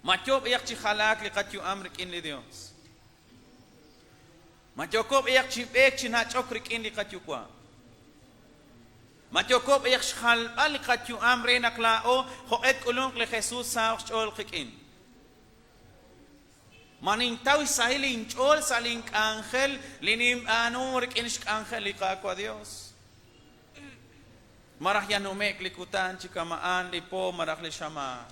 Ma yoo b'ayaq chi jalaak li qayu'am rik'in li Dios? Ma yooko b'ayaq chi b'eek chi nach'ok rik'in li qaYuwa'? Ma yooko b'ayaq xjalb'al li qayu'am re naq laa'o jo'q'e tk'ulunq li Jesus saho'q xch'ool qik'in? Ma nintaw xsahil inch'ool sa' link'anjel li ninb'aanu rik'in xk'anjel li Qaawa' Dios? Malaj yal nume'k li kutan chi kama'an li po malaj li xamaan?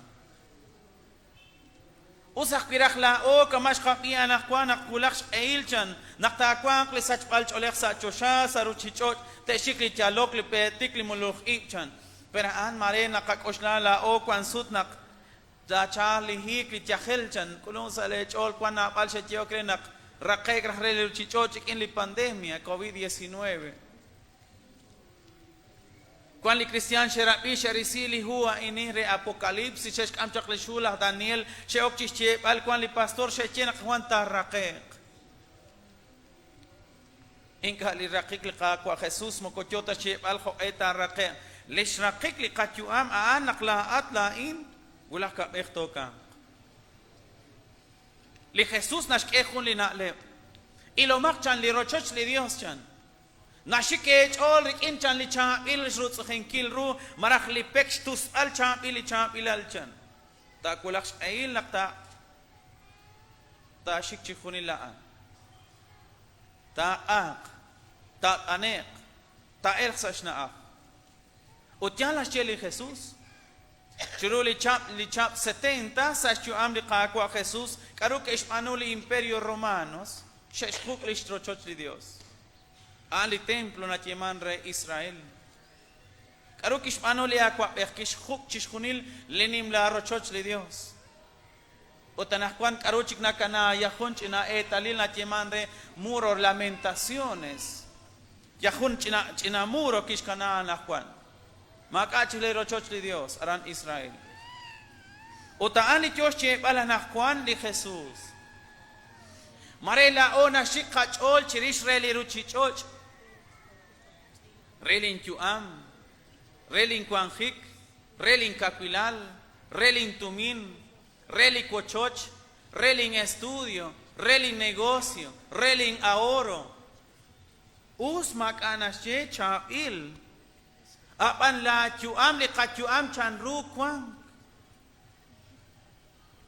Us ajwi' raj laa'o kama' xqab'i anaqwan naq twulaq xq'ehil chan naq taawanq li sachb'al ch'oolej sa' choxa, sa' ruuchich'och', te'xik li yalok, li pleetik, li muluj ib' chan. Pero a'an maare naqak'oxla laa'o wank sut naq Taachalq li hiik, li yajel, chan. K'ulunk sa' lee ch'ool wan naab'al xe'yehok re naq raqe'k raj re li ruchich'och' rik'in li pandemia, Covid 19. Wan li kristiaan xe'rab'i, xe'risi li hu a'in re Apocalipsis, xe'xk'am chaq lix hu laj Daniel, xe'ok chixyeeb'al, wan li pastor xe'xye naq wan taaraqe'q. Ink'a' li raqik li Qaawa' Jesus moko yoo ta xyeeb'al jo'q'e taaraqe'q. Lix raqik li qayu'am a'an naq laa'at, laa'in, wulaj kab'ej tookamq. Li Jesus naxk'e jun li na'leb'. Ilomaq chan li rochoch li Dios chan. Naxik eech'ool rik'in chan li chaab'il xrutz'ujinkil ru malaj li pek xtusb'al chaab'il li chaab'ilal chan. Taawulaq xq'ehil naq ta taaxik chixjunil a'an. Taaq'aaq, taat'ane'q, taa'elq sa' xna'aj. Ut yaal naxye li Jesus, Chiru li chab' li chab' setenta sa' xyu'am li Qaawa' Jesus, k'aru ke'xb'aanu li Imperio Romanos? Xe'xjuk' li xrochoch li Yos. A'an li templo nayeemank re Israel. K'aru kixb'aanu li awab'ej? Kixjuk' chixjunil li nimla rochoch li Yos. Ut anaqwan k'aru chik nakana yal jun ch'ina eetalil nayeeman re Muro Lamentaciones. Yal jun ch'ina ch'ina muro kixkana anaqwan. Maak'a' chik li rochoch li Yos aran Israel. Ut a'an li yo xyeeb'al anaqwan li Jesús. Mare laa'o naxik qach'ool chirix re li ruuchich'och', re linyu'am, re linwanjik, re linkawilal, re lintumin, re li wochoch, re lin estudio, re lin negocio, re lin ahorro. Us maak'a' naxye chaab'il, a'b'an laayu'am, li qayu'am chanru wank.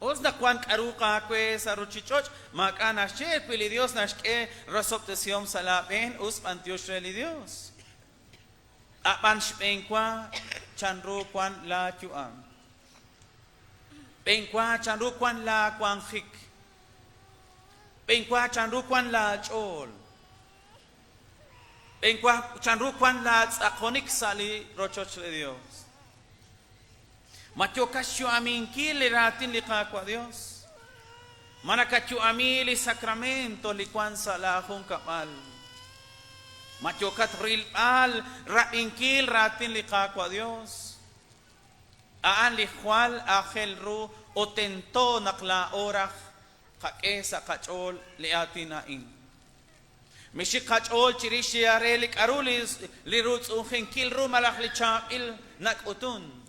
Us naq wank k'aru aawe sa' ruuchich'och', maak'a' naxye wi li Yos naxk'e rosob'tesihom sa' laab'een, us b'anyox re li Yos. A'b'an xb'eenwa chanru wank laayu'am. B'eenwa chanru wank laawanjik. B'eenwa chanru wank laach'ool. B'eenwa chanru wank laatz'aqonik sa' li rochoch li Yos. Ma yookat xyu'aminkil li raatin li Qaawa' Yos? Ma nakayu'ami li sacramento li wank sa' laajunkab'al? Ma yookat rilb'al rab'inkil raatin li Qaawa' Yos? A'an li jwal aajel ru ut tento naq laa'o raj qak'e sa' qach'ool li aatin a'in. Mixik qach'ool chirix li re li k'a'ru li rutz'u'ujinkil ru malaj li chaab'il nak'utun.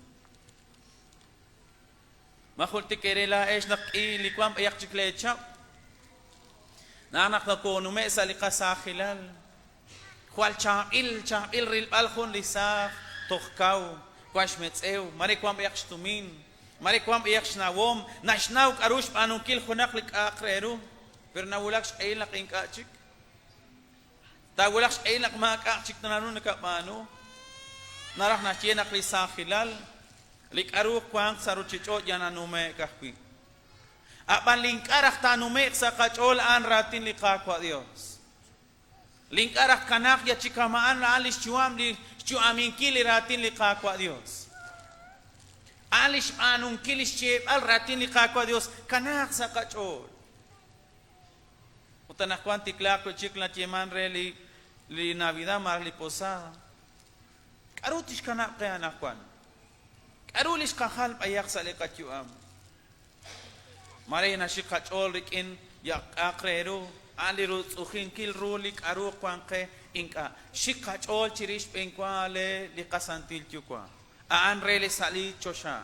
Ma jultik eere laa'ex naq k'i li wank b'ayaq chik lee chab'? Naq naq nokonume' sa' li qasaajilal, jwal chaab'il chaab'il rilb'al jun li saaj toj kaw, wan xmetz'ew, mare wan b'ayaq xtumin, mare wan b'ayaq xnawom, naxnaw k'a'ru xb'aanunkil junaq li k'a'aq re ru. Pero nawulak xq'ehil naq ink'a' chik. Taawulaq xq'ehil naq maak'a' chik naru nakab'aanu. Naraj naxye naq li saajilal, li k'a'ru wanq sa' ruchich'och' yal nanume'k ajwi'. A'b'an li ink'a' raj taanume'q sa' qach'ool a'an raatin li Qaawa' Dios. Li ink'a' raj tkanaaq yal chi kama'an a'an li xyu'am li xyu'aminkil li raatin li Qaawa' Dios. A'an li xb'aanunkil li xyeeb'al raatin li Qaawa' Dios kanaaq sa' qach'ool. Ut anaqwan tiklaaq wi' chik nayeeman re li li Navidad malaj li Posada. K'aru tixkanab' qe anaqwan? K'aru li xqajal b'ayaq sa' li qayu'am? Mare naxik qach'ool rik'in k'a'aq re ru, a'an li rutz'ujinkil ru li k'aru wank qe, ink'a'. Xik qach'ool chirix xb'eenwa le li qaSantil Yuwa', a'an re li sa' li choxa.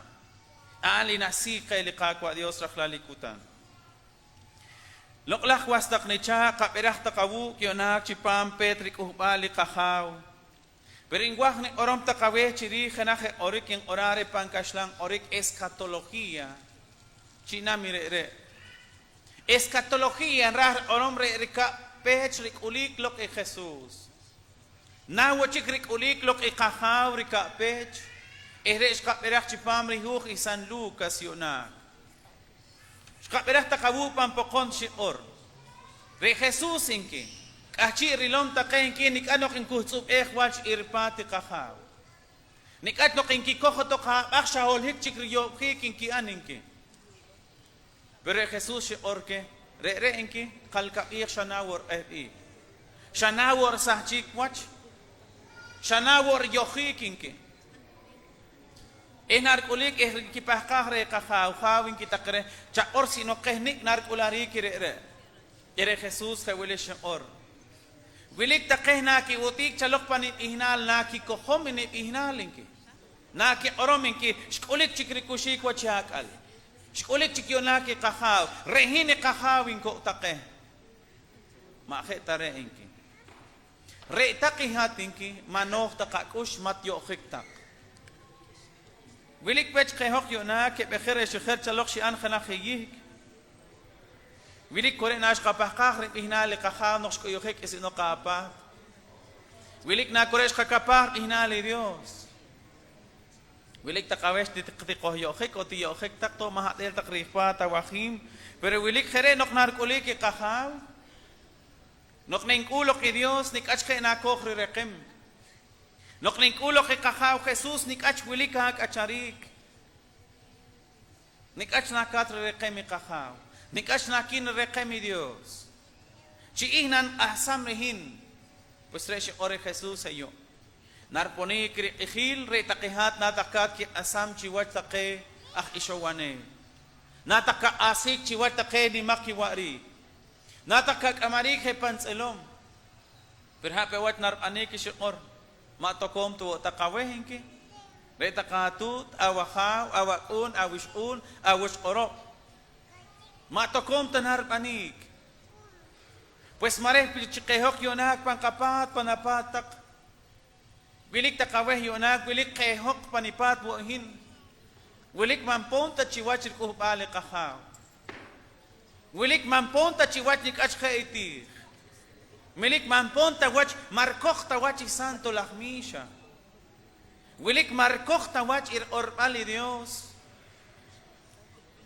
A'an li nasi qe li Qaawa' Dios rajlal li kutan. Loq'laj was taq nicha qab'eraj taq awuk' yo'naak chi paam peet rik'ujb'al li qajaw. Pero inwaj niq'orom taq aweh chirij jenaj eq'orik inq'ora re pan kaxlan q'orik escatología. Chinami re re. Escatología nraj rq'orom re rikab' pech rik'ulik loq i Jesús. Nawo chik rik'ulik loq i qajaw rikab' pech, eh re xqab'eraj chipam ri huj i San Lucas yo'naak. Xqab'eraj taq awu pan poqon xiq'or. Re Jesús inki, k'achi' rilom taqe inki nik'at noq inkujtz'ub'ej wach irpa ti qajaw. Nik'at noq inkikojo toq ab'aj xaholhik chik riyob'jik inki'an inki. Pero re Jesús xiq'or ke, re re inki, qalkab'ij xanawo rq'ej b'ik. Xanawo rsajchik wach. Xanawo ryojik inki. Eh nark'ulik eh kipajqaj re qajaw jaw inki taq re chaq'or sino qej nik' nark'ularik re re. Ere Jesús jewili xiq'or. Wilik taqej na kiwutik chaloq pan ib'ijnal na kikojom inib'ijnal inki. Na kiq'orom inki xk'ulik chik rikuxik wachak'al. Xk'ulik chik yona ki qajaw, rehini qajaw inko taqej. Ma tare inki. Re taqi hat inki manoj taqak'ux mat yo'jik taq. Wilik pech qejok yona ke b'ejer exujer chaloq xi'an janaj jiyik. Wilik kore nax qapajqaj rib'ijnal li qajaw noq xk'uyujik isino qapat. Wilik na kore xqakapaj rib'ijnal li Dios. Wilik taqawex tiqoyojik o tiyojik taq to mahadel taq rijpa tawajim. Pero wilik jere noq nark'ulik i qajaw. Noq nink'ulo ki Dios nik'ach je nakoj rireqem. Noq nink'ulo ki qajaw Jesús nik'ach wilik ak'acharik. Nik'ach nakat rireqem i qajaw. Nik'ach nakin rireqem i Dios. Chi ihnan ahsam rihin. Pues re xiq'ore Jesús ayo. Narponik riq'ijil re taqihat natakat ki q'asam chiwach taqe aj ixowane. Nataka asik chiwach taqe nimaq kiwari. Nataka k'amarik je pantz'elom. Pero ha pewach narb'anik xiq'or. Ma tokom tu taqaweh inki. Re taqatut awajaw awak'un awix'un awixq'oro'. Ma tokom ta narb'anik. Pues mareh chiqejok yonak panqapat panapat taq. Wilik taqaweh yonak wilik qejok panipat wohin. Wilik mamponta chiwach rik'ujb'al qajaw. Wilik mamponta chiwach nik'ach je'itij. Milik mamponta wach markoj tawach i santo laj misha. Wilik markoj tawach irq'orb'al i Dios.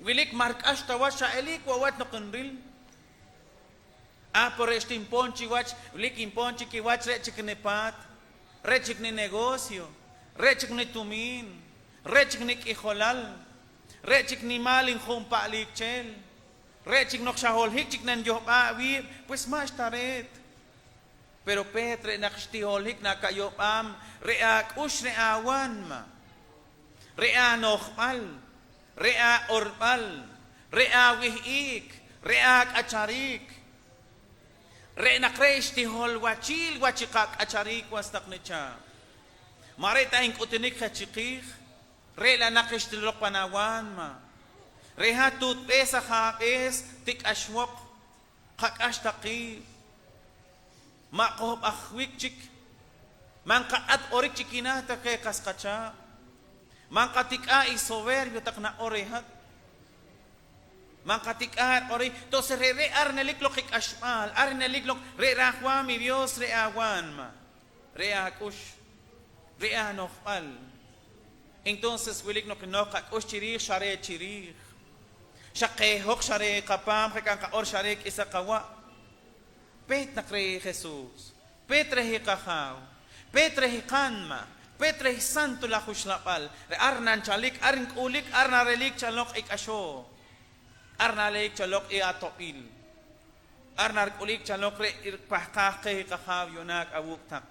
Wilik mark'ax tawach xa'elik wawach noqenril. Ah, por este imponchi wach, wilik imponchi kiwach re chiknepat, re chikni negocio, re chikni tumin, re chikni k'ijolal, re chikni malin jumpa'lik chel, re chiknoq xaholhik chiknen yohb'a wib', pues ma xtaret. Pero Petre naqxtiholhik nakayob'am, re ak'ux re awanma, re anojb'al, re aorb'al, re awih'ik, re ak'acharik, re naqre ixtihol wachil wachiqak'acharik wastaqnicha. Mare ta ink'utinik jachiqij, re la naqixtiloq panawanma, re hatut b'es ajab'es tik'axwoq, qak'ax taqib', ma qojb'ajwik chik, man qaq'at orik chikinaj taqe qasqacha, man qatik'a y soberbio taq na'orehat, man qatik'a ori, entonces re re arnelik lo qik'axb'al, arnelik lo re rajwa mi Dios re awanma, re ak'ux, re anojb'al. Entonces wilik no no qak'ux chirij xare chirij. Xaqejok xare qapam jekan qa'or xare k'isaqawa. Pet naqre Jesús, Petre hiqajaw, Petre hiqanma, Petre santo la juxlab'al, re arnan chalik, arn k'ulik, arna relik chaloq ik'axo, arna leik chaloq i'atob'il, arna rk'ulik chaloq re irpajqaj qe hiqajaw yonak awuk taq.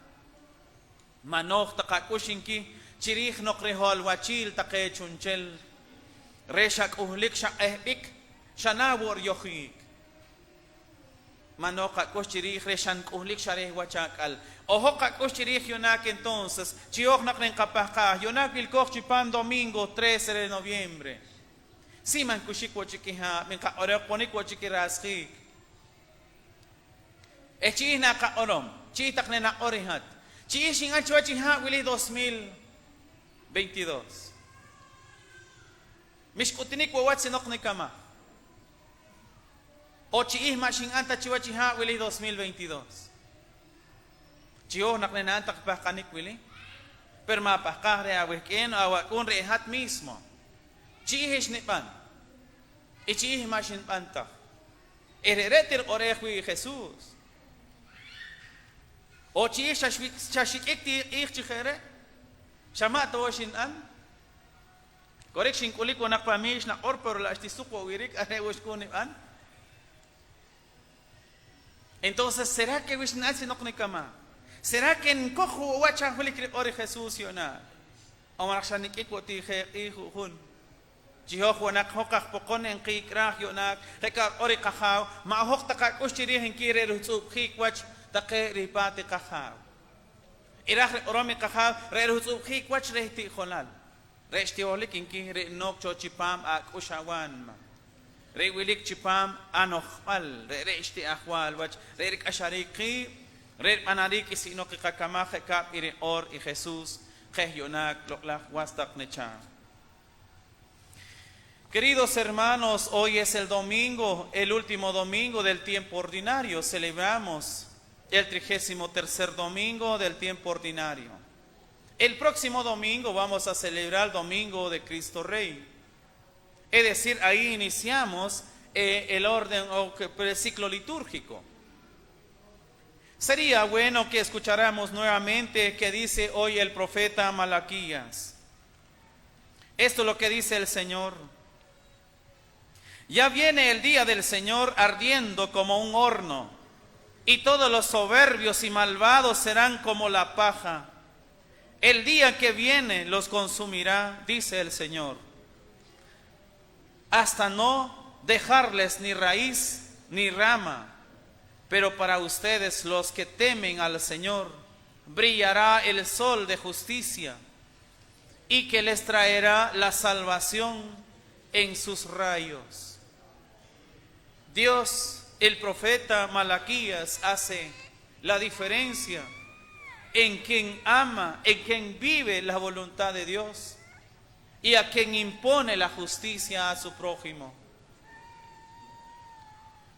Manoj taqak'ux inki, chirij noq rehol wachil taqe chunchel, re xak'ujlik xaq'ejb'ik, xanawo ryojik. Mano qak'ux chirij re xank'ujlik xarej wachak'al. Ojo qak'ux chirij yonak entonces, chioj naq ren qapajqaj, yonak wilkoj chipam domingo 13 de noviembre. Siman kuxik wochik iha', minqaq'orok ponik wochik irasqik. Echi na qaq'orom, chi taq nenaq'orihat. Chi xin'an chuwach iha' wili 2022. Mixk'utinik wawach sinoq nikama. O chi ij ma xin'an ta chiwach iha' wili 2022. Chi oj naq nena'an taq pajqanik wili. Per ma pajqaj re awihk'in o awak'un re hat mismo. Chi ij xnib'an. Y chi ij ma xinb'an taj. Erere tirq'orej wi Jesús. O chi ij xaxik'ik ti q'ij chi jere. Xama to xin'an. Korek xink'ulik wanaq pa mix naq'or pero la xtisuq wirik are wuxkun ib'an. Entonces, ¿será que wixna'an sinoq nikama? ¿Será que nkoju wacha julik riq'ori Jesús yona? O maraq xanik'ik woti je q'ij jun. Chihoj wanaq joqaj poqon en qikraj yonak reka q'ori qajaw ma hoq taqak'ux chirij en kire rutz'ub jik wach taqe ripati qajaw. Iraj riq'oromi qajaw re rutz'ub jik wach reh ti'jolal. Re xtiholik inki re nok cho chipam ak'uxawan. Re wilik chipam anojb'al re re xti ajwal wach re rik'axarik qib' re b'anarik isinoq iqakamaj kab' iri or y Jesús qej yonak loq'laj wastaq necha. Queridos hermanos, hoy es el domingo, el último domingo del tiempo ordinario. Celebramos el 33 domingo del tiempo ordinario. El próximo domingo vamos a celebrar el domingo de Cristo Rey. Es decir, ahí iniciamos el orden o el ciclo litúrgico. Sería bueno que escucháramos nuevamente que dice hoy el profeta Malaquías. Esto es lo que dice el Señor. Ya viene el día del Señor ardiendo como un horno, y todos los soberbios y malvados serán como la paja. El día que viene los consumirá, dice el Señor, hasta no dejarles ni raíz ni rama. Pero para ustedes los que temen al Señor, brillará el sol de justicia y que les traerá la salvación en sus rayos. Dios, el profeta Malaquías, hace la diferencia en quien ama, en quien vive la voluntad de Dios y a quien impone la justicia a su prójimo.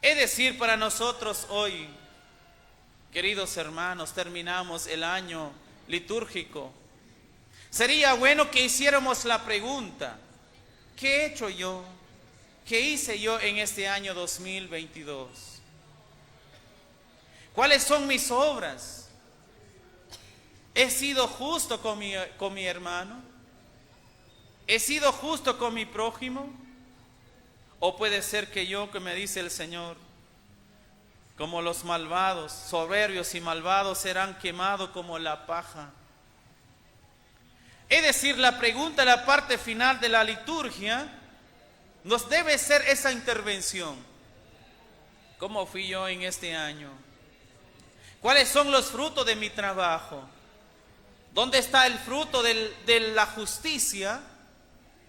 Es decir, para nosotros hoy, queridos hermanos, terminamos el año litúrgico. Sería bueno que hiciéramos la pregunta, ¿qué he hecho yo? ¿Qué hice yo en este año 2022? ¿Cuáles son mis obras? ¿He sido justo con mi hermano? ¿He sido justo con mi prójimo? ¿O puede ser que yo, que me dice el Señor, como los malvados, soberbios y malvados serán quemados como la paja? Es decir, la pregunta, la parte final de la liturgia, nos debe ser esa intervención. ¿Cómo fui yo en este año? ¿Cuáles son los frutos de mi trabajo? ¿Dónde está el fruto de la justicia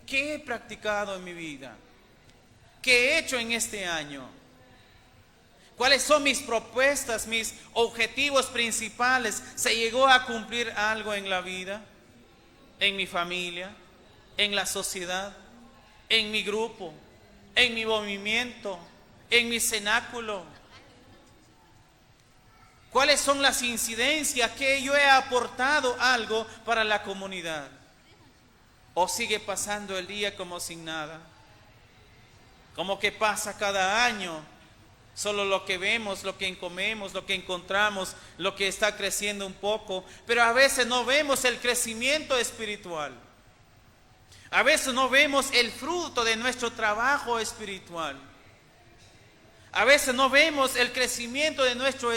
que he practicado en mi vida? ¿Qué he hecho en este año? ¿Cuáles son mis propuestas, mis objetivos principales? ¿Se llegó a cumplir algo en la vida? ¿En mi familia? ¿En la sociedad? ¿En mi grupo? ¿En mi movimiento? ¿En mi cenáculo? ¿Cuáles son las incidencias que yo he aportado algo para la comunidad? ¿O sigue pasando el día como sin nada? Como que pasa cada año, solo lo que vemos, lo que comemos, lo que encontramos, lo que está creciendo un poco, pero a veces no vemos el crecimiento espiritual. A veces no vemos el fruto de nuestro trabajo espiritual. A veces no vemos el crecimiento de nuestra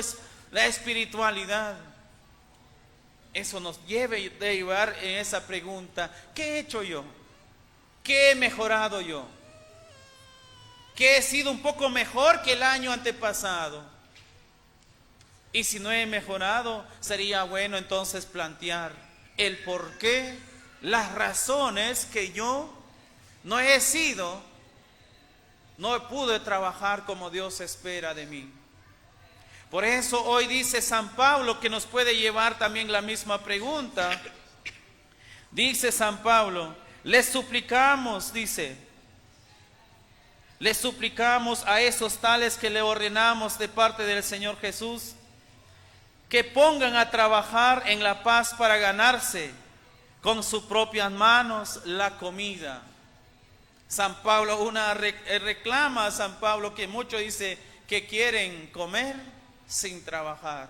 la espiritualidad. Eso nos debe de llevar en esa pregunta: ¿qué he hecho yo? ¿Qué he mejorado yo? ¿Qué he sido un poco mejor que el año antepasado? Y si no he mejorado, sería bueno entonces plantear el por qué, las razones que yo no he sido No pude trabajar como Dios espera de mí. Por eso hoy dice San Pablo que nos puede llevar también la misma pregunta. Dice San Pablo, les suplicamos, dice, les suplicamos a esos tales que le ordenamos de parte del Señor Jesús, que pongan a trabajar en la paz para ganarse con sus propias manos la comida. San Pablo una reclama a San Pablo que muchos dice que quieren comer sin trabajar.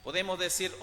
Podemos decir